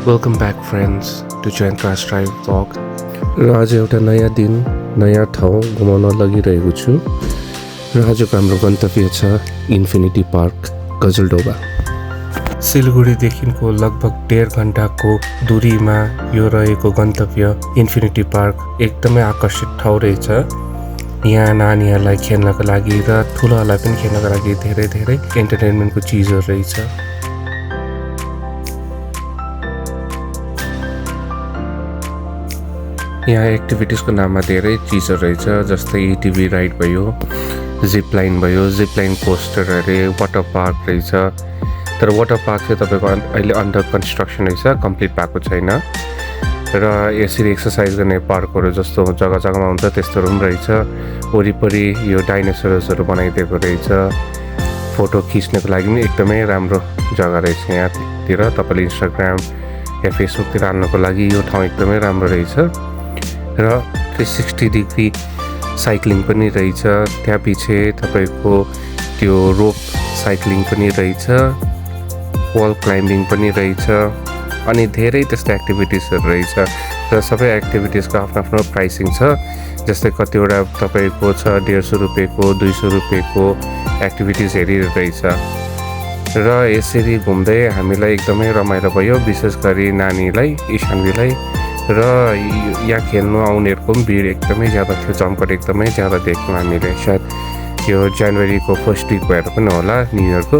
Welcome back friends to Jayantraj drive blog. र आज एउटा नयाँ दिन नयाँ ठाउँ घुमाउन लगिरहेको छु र आजको हाम्रो गन्तव्य छ इन्फिनिटी पार्क गजलडोबा। सिलगढीदेखिको लगभग 1.5 घन्टाको दूरीमा यो रहेको गन्तव्य इन्फिनिटी पार्क एकदमै आकर्षित ठाउँ रहेछ। यहाँ नानीहरूलाई खेल्नको लागि र ठुलाहरूलाई पनि खेल्नको लागि धेरै धेरै इन्टरटेनमेन्टको चिजहरू रहेछ। यहाँ एक्टिभिटिजको नाममा धेरै चिजहरू रहेछ, जस्तै एटिभी राइड भयो, जिप लाइन भयो, जिप लाइन कोस्टर अरे, वाटर पार्क रहेछ। तर वाटर पार्क चाहिँ तपाईँको अहिले अन्डर कन्स्ट्रक्सन रहेछ, कम्प्लिट भएको छैन। र यसरी एक्सर्साइज गर्ने पार्कहरू जस्तो जग्गा जग्गामा हुन्छ त्यस्तोहरू पनि रहेछ। वरिपरि यो डाइनोसरसहरू बनाइदिएको रहेछ। फोटो खिच्नको लागि पनि एकदमै राम्रो जग्गा रहेछ। यहाँतिर तपाईँले इन्स्टाग्राम या फेसबुकतिर हाल्नको लागि यो ठाउँ एकदमै राम्रो रहेछ। र 360 डिग्री साइक्लिङ पनि रहेछ। त्यहाँ पछि तपाईँको त्यो रोप साइक्लिङ पनि रहेछ, वल क्लाइम्बिङ पनि रहेछ, अनि धेरै त्यस्तो एक्टिभिटिजहरू रहेछ। र सबै एक्टिभिटिजको आफ्नो आफ्नो प्राइसिङ छ। जस्तै कतिवटा तपाईँको छ 150 रुपियाँको, 200 रुपियाँको एक्टिभिटिज हेरी रहेछ। र यसरी घुम्दै हामीलाई एकदमै रमाइलो भयो, विशेष गरी नानीलाई, ईशान्वीलाई। र यहाँ खेल्नु आउनेहरूको पनि भिड एकदमै ज्यादा थियो, जमघट एकदमै ज्यादा देख्यौँ हामीले। सायद यो जनवरीको फर्स्ट विक भएर पनि होला, न्यु इयरको।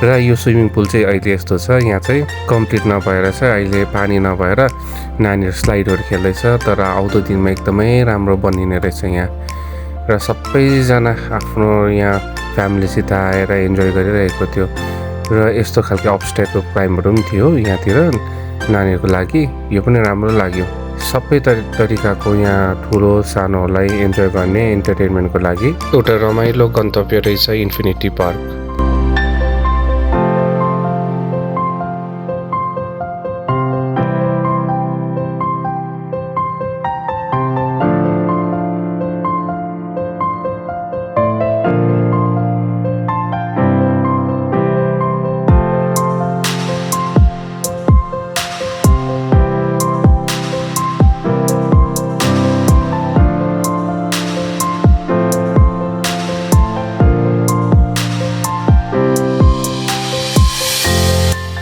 र यो स्विमिङ पुल चाहिँ अहिले यस्तो छ, यहाँ चाहिँ कम्प्लिट नभएर चाहिँ अहिले पानी नभएर नानीहरू स्लाइडहरू खेल्दैछ। तर आउँदो दिनमा एकदमै राम्रो बनिने रहेछ यहाँ। र सबैजना आफ्नो यहाँ फ्यामिलीसित आएर इन्जोय गरिरहेको थियो। र यस्तो खालको अपस्टेयरको क्लाइम्बहरू पनि थियो यहाँतिर नानीहरूको लागि, यो पनि राम्रो लाग्यो। सबै तरिकाको यहाँ ठुलो सानोलाई इन्जोय गर्ने इन्टरटेनमेन्टको लागि एउटा रमाइलो गन्तव्य रहेछ इन्फिनिटी पार्क।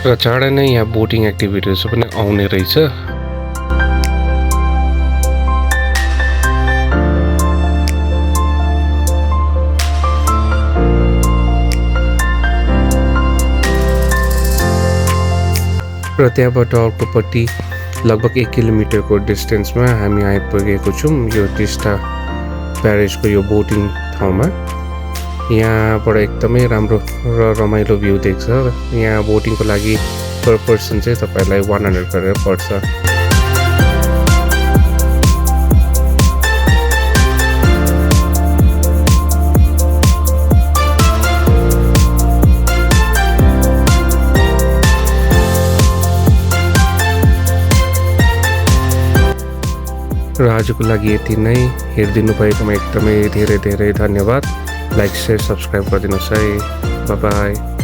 र चाँडै नै यहाँ बोटिङ एक्टिभिटिज पनि आउने रहेछ। र त्यहाँबाट अर्कोपट्टि लगभग 1 किलोमिटरको डिस्टेन्समा हामी आइपुगेको छौँ यो टिस्टा ब्यारेजको यो बोटिङ ठाउँमा। यहाँबाट एकदमै राम्रो र रमाइलो भ्यू देख्छ। यहाँ बोटिङको लागि पर पर्सन चाहिँ तपाईँलाई 100 गरेर पर्छ। र आजको लागि यति नै। हेरिदिनु भएकोमा एकदमै धेरै धेरै धन्यवाद। लाइक, सेयर, सब्सक्राइब गरिदिनुहोस् है। By by.